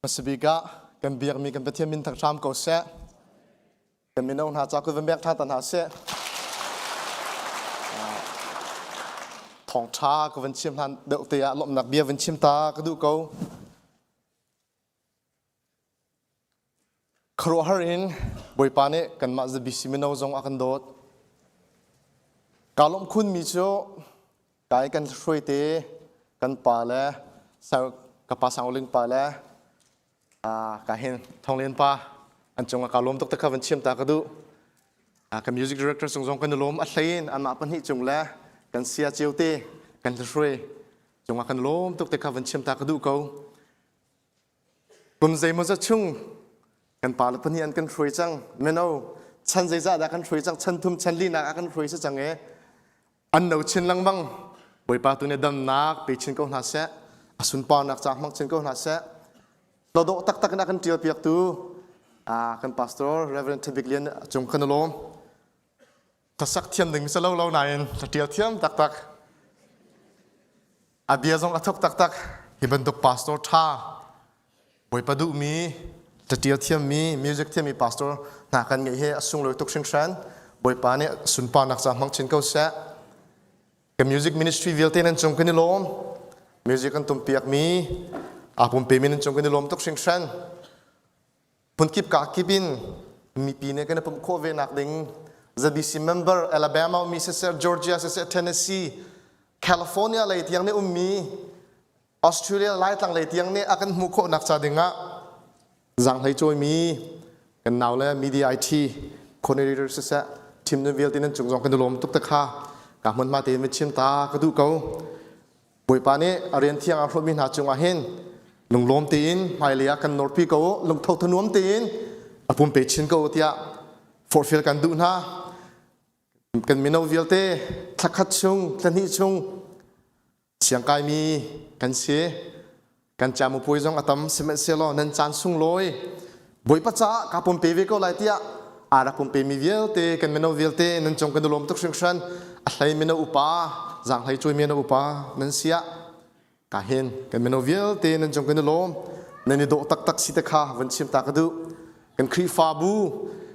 Hmasabik ah kan biakmi kan Pathian min thang hram ko seh. Kan mino hna ca kut van bek ṭhan ta hna seh. Thawngṭha ka van chim hlan deuh te ah lawmhnak bia van chim ta ka duh ko. Khuaruahhar in Bawipa nih kanmah ZBC mino zong a kan dawt. Kaa lawmh khunmi cu Kai kan hruaite kan pa le ka pa Sangoling pa le ka hin Thonglian pa an cungah ka lawm tuk te kha van chim ta ka duh. Ka music director cung zong kan i lawm a hlein anmah pahnih cung le kan sia cio te kan hruai cungah kan lawm tuk te kha van chim ta ka duh ko. Kum zeimawzat chung kan pa le pahnih an kan hruai cang. Mino chan zeizah dah kan hruai cang chan thum chan linak ah kan hruai si cang e An no chin lengmang. Bawipa tu nih damnak pe chin ko hna seh. A sunparnak ca hmang chin ko hna seh. Hlawdawh taktak in a kan ṭial piaktu kan pastor Reverend Thabik Lian cung kan lawm. Hlasak thiam ding si lo lo nain hla ṭial thiam taktak. A bia zong a thuk taktak. Hi bantuk pastor ṭha Bawipa duhmi, catial thiammi, music thiammi pastor hna kan ngeih hi a sunglawi tuk hringhran. Bawipa nih sunparnak ca hmang chin ko seh. Ka music ministry vialte nan cung kan i lawm. Music kan tumpiakmi, aa pumpemi nan cung kan i lawm tuk hringhran. Phunkip ka kip in mipi nih kan i pumh khawh ve nak ding ZBC member Alabama ummi siseh, Georgia siseh, Tennessee, California lei tiang nih ummi Australia Laitlang lei tiang nih a kan hmuh khawhnak ca dingah zaanghlei cawimi kan nau le media IT coordinator siseh team nan vialte nan cung zong kan i lawm tuk te kha ka hmunhma tein va chim ta ka duh ko. Bawipa nih a rian thiang a hrawhmi hna cungah hin lunglawm tein hmailei ah kan nawrpi ko lungtho thanuam tein a pumpe chin ko tiah forhfial kan duh hna. Kan mino vialte thlakhat chung thlahnih chung Siangkaimi kan si. Kan camupuai zong a tam sihmanhsehlaw nan caan sunglawi Bawipa caah kaa pumpe ve ko lai tiah aa rak pumpemi vialte kan mino vialte nan cung kan i lawm tuk hringhran. A hlei mino upa, zaanghlei cuai mino upa nan si ah ka hin kan mino vialte nan cung kan i lawm. Nan i dawh taktak si te kha van chim ta ka duh. Kan Khrihfabu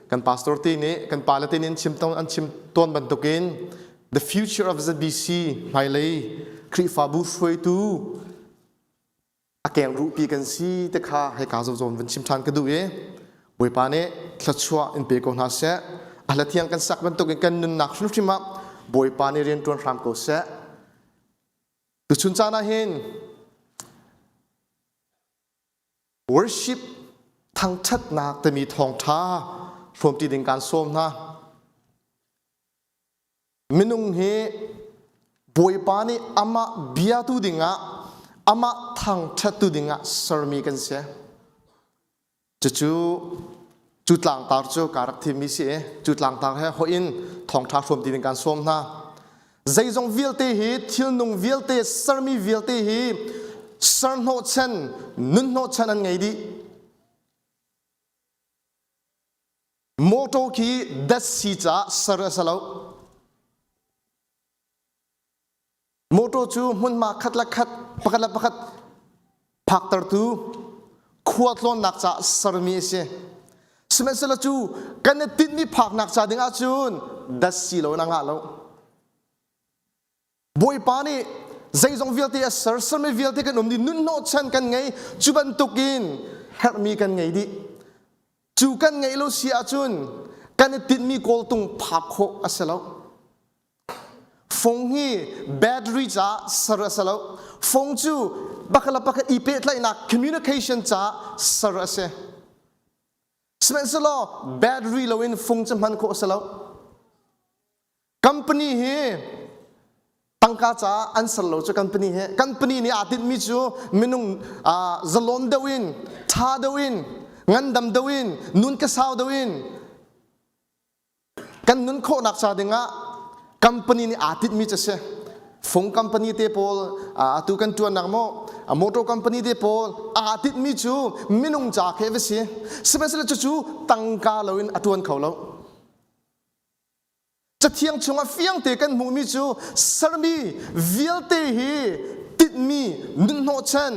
kan pastor te nih kan pale te nih an chim an chim tawn bantukin the future of ZBC hmailei Khrihfabu hruaitu a keng ruhpi kan si te kha hei ka zozon van chim ṭhan ka duh i Bawipa nih thluachuah in pe ko hna seh a hla thiang kan sak bantukin kan nunnak hrimhrim ah Bawipa nih rian ṭuan hram ko seh tuchun caan ah hin Worship thangṭhatnak timi thawngṭha hrawmṭi ding kaan sawm hna. Minung hi Bawipa nih amah biatu dingah amah thangṭhattu dingah sermi kan si. Cucu cu tlangtar cu kaa rak thimmi si i cu tlangtar he hoih in thawngṭha hrawmṭi ding kaan sawm hna. Zeizong vialte hi thilnung vialte sermi vialte hi serhnawhchan nunhnawhchan an ngei dih. Motor khi datsi caah ser a si lo. Motor cu hmunhma khat le khat pakhat le pakhat phaktertu khua tlawnnak caah sermi a si. Sihmanhsehlaw cu kan i tinhmi phaknak ca ding ahcun datsi lo in a ngah lo. Bawipa nih zeizong vialte a ser, sermi vialte kan um dih, nun hnawhchan kan ngei, cu bantukin herhmi kan ngei dih. Cu kan ngeih lo si ahcun kan i tinhmi kawltung phak khawh a si lo. Fung hi battery caah ser a si lo. Fung cu pakhat le pakhat i pehtlaihnak communication caah ser a si. Sihmanhsehlaw battery loin fung cu hman khawh a si lo. Company hi tangka caah an ser lo cu company hi. Company nih aa tinhmi cu minung zalon deuh in, ṭha deuh in, ngandam deuh in, nun ka sau deuh in Kan nun khawhnak ca dingah company nih aa tinhmi cu a si. Fung company te pawl atu kan ṭuannak maw motor company te pawl aa tinhmi cu minung ca khi va si. Sihmanhsehlaw cucu tangka loin a ṭuan kho lo. Cathiang chungah fiangte kan hmuhmi cu sermi vialte hi tinhmi nunhnawhchan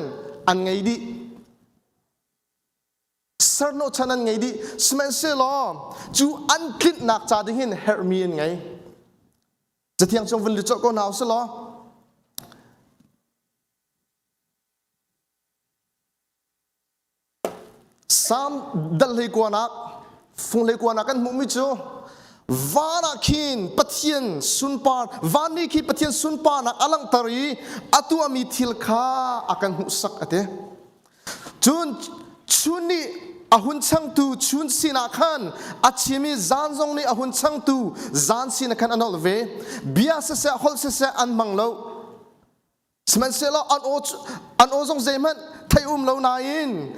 an ngei dih. Serhnawhchan an ngei dih. Sihmanhsehlaw cu an tlinhnak ca ding hin herhmi an ngei. Cathiang chung vun lut ko hna usih law Salm dal hleikuanak fung hleikuanak kan hmuhmi cu van ah khin Pathian sunpar van nih khi Pathian sunparnak a langhter i a tuahmi thil kha a kan hmuhsak a ti. Cun chun nih a hun changtu chun sinah khan a chim i zan zong nih a hun changtu zan sinah khan a nolh ve. Bia siseh holh siseh an hmang lo. Sihmanhsehlaw an aw cu an aw zong zeihmanh theih um lo nain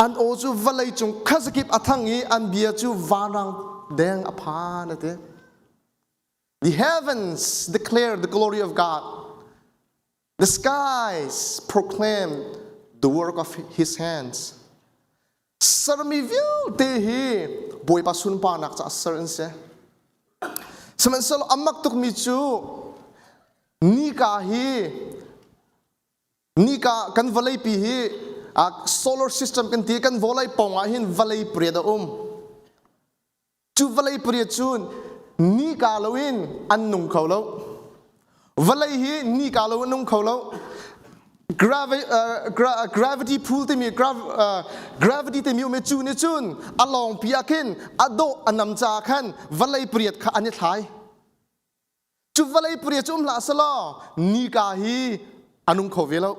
an aw cu vawlei cung khuazakip a thang i an bia cu vanrang deng a phan a ti. The heavens declare the glory of God. The skies proclaim the work of his hands. Sermi vialte hi Bawipa sunparnak caah ser an si. Sihmanhsehlaw a mak tukmi cu nika hi nika kan vawleipi hi solar system kan ti kan vawlei pawng ah hin vawlei pariat a um. Cu vawlei pariat cun nika loin an nung kho lo. Vawlei hi nika lo in nung kho lo. Gravity pool timi gravity timi um i cu nih cun a lawngpi ah khin a dawh a nam caah khan vawlei pariat kha an i thlai. Cu vawlei pariat cu um hlah selaw nika hi a nung kho ve lo.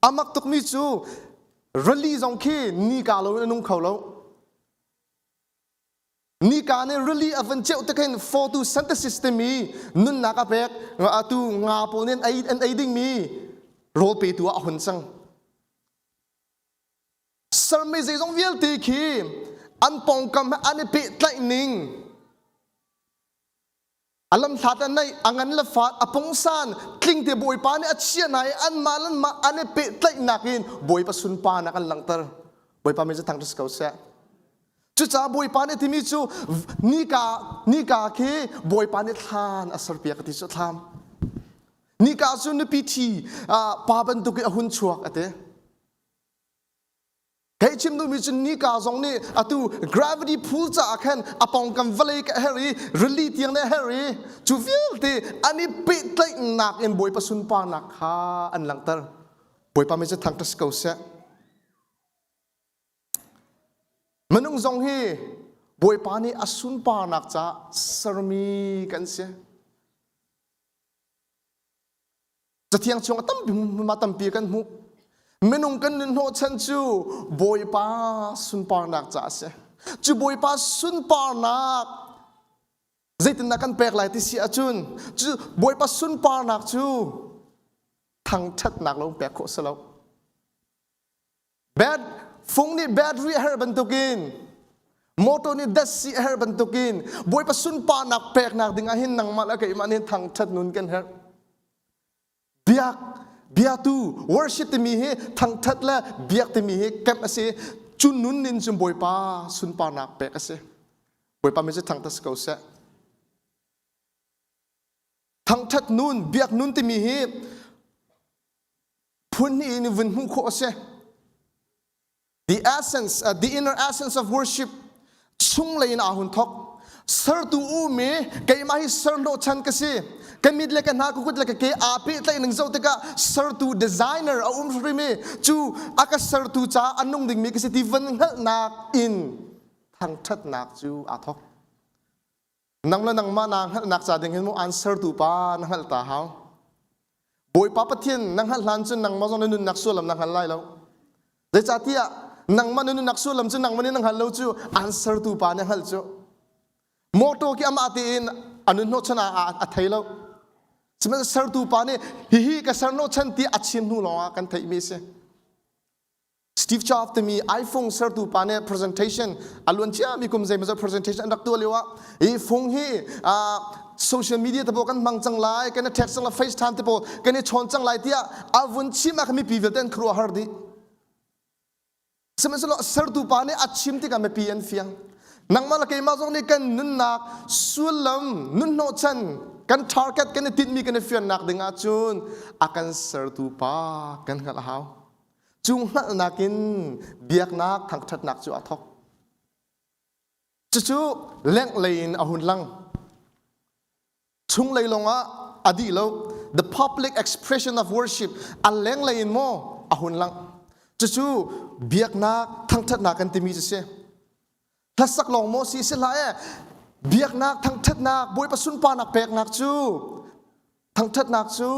A mak tukmi cu rili zong khi nika lo in a nung kho lo. Nika nih rili a van ceuh tik hin photosynthesis timi nunnak a pek atu nga pawl nih an ei dingmi rawl petu ah a hun cang. Sermi zeizong vialte khi an pawngkam he an i pehtlaih ning a lamhlat a naih a ngan le fat a pungsan tlingte Bawipa nih a chiah hna i anmah le anmah an i pehtlaihnak in Bawipa sunparnak an langhter. Bawipa min cu thangṭhat si ko seh. Cucaah Bawipa nih timi cu nika nika khi Bawipa nih thlan a serpiak a ti cu thlam. Nika cu nupi ṭhi pa bantuk i a hun chuak a ti. Hei chim duhmi cu nika zong nih atu gravity pool caah khan a pawngkam vawlei ka herh i rili tiang nih a herh i cu vialte an i pehtlaihnak in Bawipa sunparnak kha an langhter. Bawipa min cu thangṭhat si ko seh. Minung zong hi Bawipa nih a sunparnak caah sermi kan si. Cathiang chung a tampi hmunhma tampi kan hmuh. Minung kan nun hnawhchan cu Bawipa sunparnak caah a si. Cu Bawipa sunparnak zeitindah kan pek lai ti si ahcun cu Bawipa sunparnak cu thangṭhatnak lo pek khawh si lo. Bad fung nih battery a herh bantukin motor nih datsi a herh bantukin Bawipa sunparnak peknak ding ah hin nangmah le keimah nih thangṭhat nun kan herh. Biak biatu worship timi hi thangṭhat le biak timi hi kemh a si. Cu nun nin cun Bawipa sunparnak pek a si. Bawipa min cu thangṭhat si ko seh. Thangṭhat nun, biak nun timi hi phun hnih in vun hmuh khawh a si. The essence, the inner essence of worship chunglei in aa hun thok. Sertu um i keimah hi serhnawh chan ka si. Ka mit le ka hna ka kut le ka ke aa pehtlaih ning zoh tikah sertu designer a um hrim i cu a ka sertu caah a nung dingmi ka si ti van hngalhnak in thangṭhatnak cu aa thok. Nang le nangmah naa hngalhnak ca ding hin mu aan sertu pa na hngalh ta hau. Bawipa Pathian na hngalh hlan cun nangmah zong na nunnak sullam na hngal lai lo. Zeicahtiah nangmah na nunnak sullam cu nangmah nih na hngal lo cu aan sertu pa nih a hngalh cu. Mawṭaw khi amah tein a nun hnawhchan ah a thei lo. Sihmanhsehlaw sertu pa nih hihi ka ser hnawhchan ti a chim hnu lawngah kan theihmi a si. Steve Jobs timi iPhone sertu pa nih presentation a luan ciami kum zeimawzat presentation an rak tuah lio ah hi phone hi social media te pawl kan hmang cang lai kan i text cang lai FaceTime te pawl kan i chawn cang lai tiah a vun chim ah khan mipi vialte an khuaruah har dih sihmanhsehlaw sertu pa nih a chim tikah mipi an fiang nangmah le keimah zong nih kan nunnak sullam nun hnawhchan kan target kan i tinhmi kan i fiannak ding ahcun a kan sertu pa kan hngalh a hau. Cu hngalhnak in biaknak thangṭhatnak cu aa thawk. Cucu lenglei in a hun lang. Chunglei lawngah a dih lo. The public expression of worship a lenglei in maw a hun lang. Cucu biaknak thangṭhatnak kan timi cu si. Hlasak lawng maw si si hlah e. Biaknak thangṭhatnak Bawipa sunparnak peknak cu thangṭhatnak cu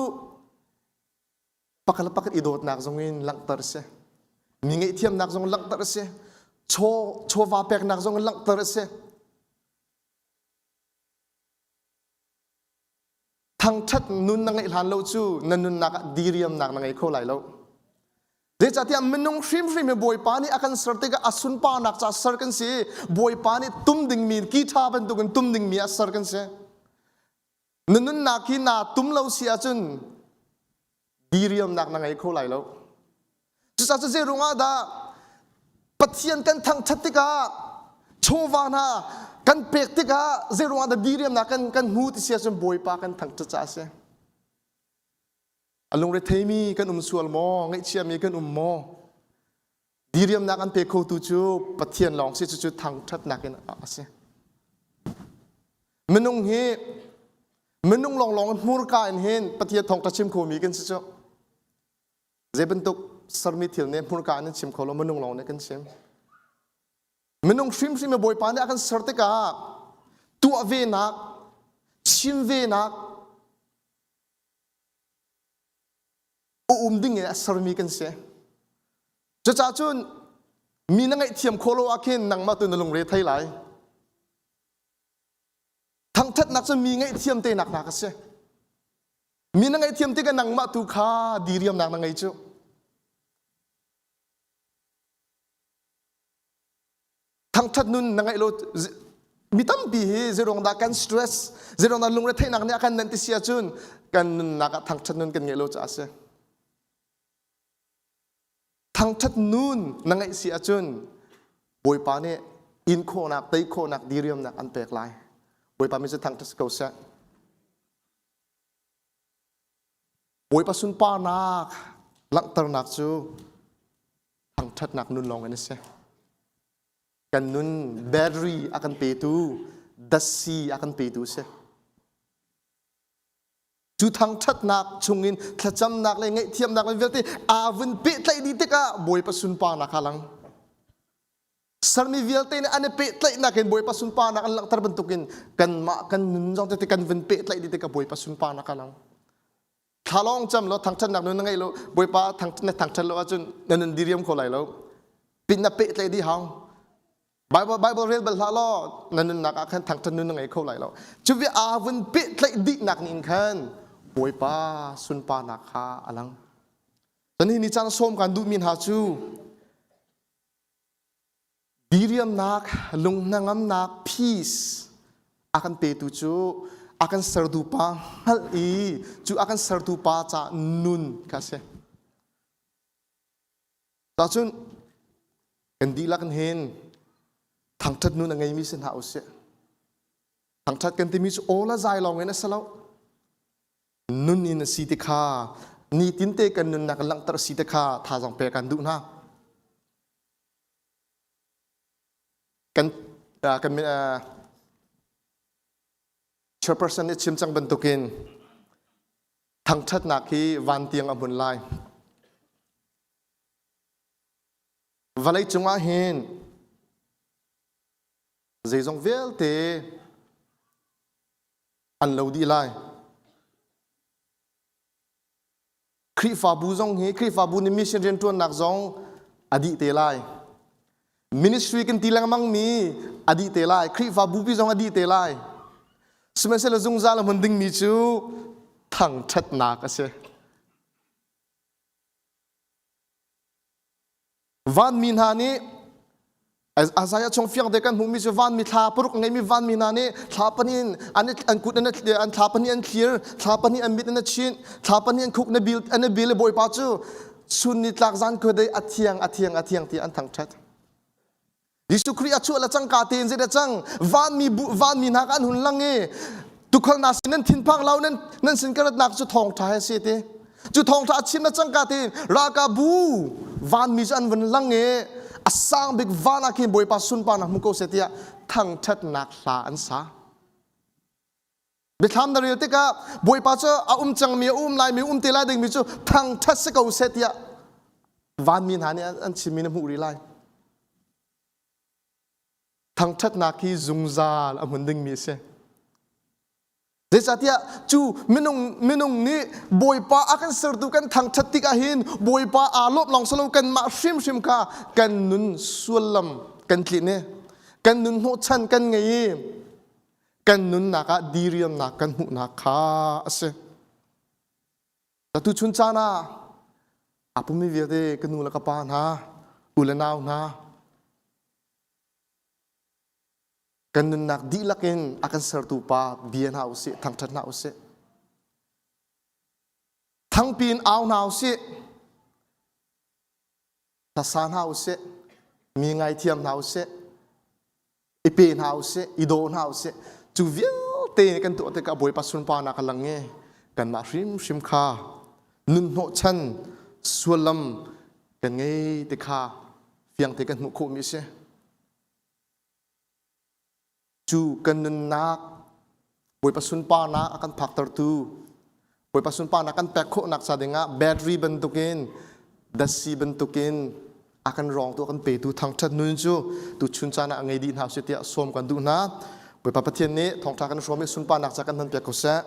pakhat le pakhat i dawtnak zong in langhter a si. Mi ngaihthiamnak zong langhter a si. Chaw chawva peknak zong in langhter a si. Thangṭhat nun na ngeih hlan lo cu na nunnak ah diriamnak na ngei kho lai lo. Zeicahtiah minung hrimhrim hi Bawipa nih a kan ser tikah a sunparnak ca ser kan si. Bawipa nih tum dingmi guitar bantukin tum dingmi ah ser kan si. Na nunnak hi naa tum lo si ahcun diriamnak na ngei kho lai lo. Cucaah cu zei ruangah dah Pathian kan thangṭhat tikah chawva hna kan pek tikah zei ruangah dah diriamnak kan kan hmu ti si ahcun Bawipa kan thangṭhat caah a si. A lungretheimi kan um sual maw? Ngaihchiami kan um maw? Diriamnak an pe khotu cu Pathian lawng si cucu thangṭhatnak in a si. Minung hi minung lawnglawng in hmurka in hin Pathian thawngṭha chim khomi kan si cu. Zei bantuk sermi thil nih hmurka in an chim kho lo minung lawng nih kan chim. Minung hrimhrim i Bawipa nih a kan ser tikah tuah venak, chim venak, a um ding in a sermi kan si. Cucaah cun mi na ngaihthiam khawh lo ah khin nangmah tu na lungre thei lai. Thangthatnak cu mi ngaihthiam te nak nak a si. Mi na ngaihthiam tikah nangmah tu kha diriamnak na ngei cu. Thangthat nun na ngeih lo mi tampi hi zeiruang dah kan stress zeiruang dah lungretheihnak nih a kan nenh ti si ahcun kan nunnak ah thangthat nun kan ngeih lo caah a si. Thangthat nun na ngeih si ahcun Bawipa nih in khawhnak tei khawhnak diriamnak an pek lai. Bawipa mi cu thangthat si ko seh. Bawipa sunparnak langhternak cu thangṭhatnak nun lawng in a si. Kan nun battery a kan petu, datsi a kan petu a si. Cu thangṭhatnak chungin thlacamnak le ngaihthiamnak le vialte aa vun pehtlaih dih tikah Bawipa sunparnak kha lang. Sermi vialte nih an i pehtlaihnak in Bawipa sunparnak an langhter bantukin kanmah kan nun zong tete kan vun pehtlaih dih tikah Bawipa sunparnak a lang. Thla lawng cam lo thangṭhatnak nun na ngeih lo Bawipa thang na thangṭhat lo ahcun na nun diriam kho lai lo. Pin na pehtlaih dih hau. Bible Bible rel bal hlah law na nunnak ah khan thangṭhat nun na ngei kho lai lo. Cu vi aa vun pehtlaih dihnak nih khan Bawipa sunparnak kha a lang. Cun hi ni caan sawm kan duhmi hna cu Diriamnak, lunghnangamnak, peace a kan petu cu a kan sertu pa hngalh i cu a kan sertu pa ca nun kha a si. Cacun kan dihlak in hin thangṭhat nun a ngeimi si hna usih. Thangṭhat kan timi cu aw le zai lawng in a si lo. Nun in a si ti kha nitinte kan nunnak langhter a si ti kha thazaang pek kan duh hna. Kan kan chairperson nih chim cang bantukin thangṭhatnak hi van tiang a hmun lai. Vawlei cungah hin zeizong vialte an lo dih lai. Khrihfabu zong hi Khrihfabu nih mission rianṭuannak zong a dih te lai. Ministry kan ti lengmang mi a dih te lai. Khrihfabu pi zong a dih te lai. Sihmanhsehlaw zungzal a hmun dingmi cu thangṭhatnak a si. Vanmi hna nih Isaiah chung fiang te kan hmuhmi cu vanmi thla paruk ngeimi vanmi hna nih thla pahnih in an an kut an an thla pahnih an thlir thla pahnih an mit an a chinh thla pahnih an khuk na bil an i bil i Bawipa cu chun ni tlak zan khuadei a thiang a thiang a thiang ti an thangṭhat Jesuh Khrih a chuah le cangka tein zei dah cang vanmi vanmi hna kha an hun lang i tukhal hna sin nan thinphang lo nan nan sin ka ratnak cu thawngṭha he si ti cu thawngṭha a chim le cangka tein ralkapbu. Vanmi cu an vun lang i a sang bik van ah khin Bawipa sunparnak hmu ko seh tiah thangṭhatnak hla an sa. Biathlam na rel tikah Bawipa cu a um cangmi, a um laimi, um te lai dingmi cu thangṭhat si ko seh tiah vanmi hna nih an chimmi na hmuh rih lai. Thangṭhatnak hi zungzal a hmun dingmi a si. Zeicahtiah cu minung minung nih Bawipa a kan sertu kan thangṭhat tik ahhin Bawipa aa lawmh lawng si lo kanmah hrimhrim kha kan nun sullam kan tlinh i kan nun hnawhchan kan ngei i kan nunnak ah diriamnak kan hmuhnak kha a si. Tuchun caan ah aa pummi vialte ka nu le ka pa hna, u le nau hna, kan nunnak dihlak in a kan sertu pa bia hna usih, thangṭhat hna usih. Thangpi in au hna usih. Hlasa hna usih. Mi ngaithiam hna usih. I pe hna usih, i daw hna usih. Cu vialte kan tuah tikah Bawipa sunparnak a lang i kanmah hrimhrim kha nun hnawhchan sullam kan ngei ti kha fiangte kan hmuh khawhmi a si. Cu kan nunnak Bawipa sunparnak a kan phaktertu Bawipa sunparnak kan pek khawhnak ca dingah battery bantukin datsi bantukin a kan rawngtu a kan petu thangṭhat nun cu tuchun caan ah a ngei dih hna usih tiah sawm kan duh hna. Bawipa Pathian nih thawngṭha kan hrawm i sunparnak ca kan hman piak ko seh.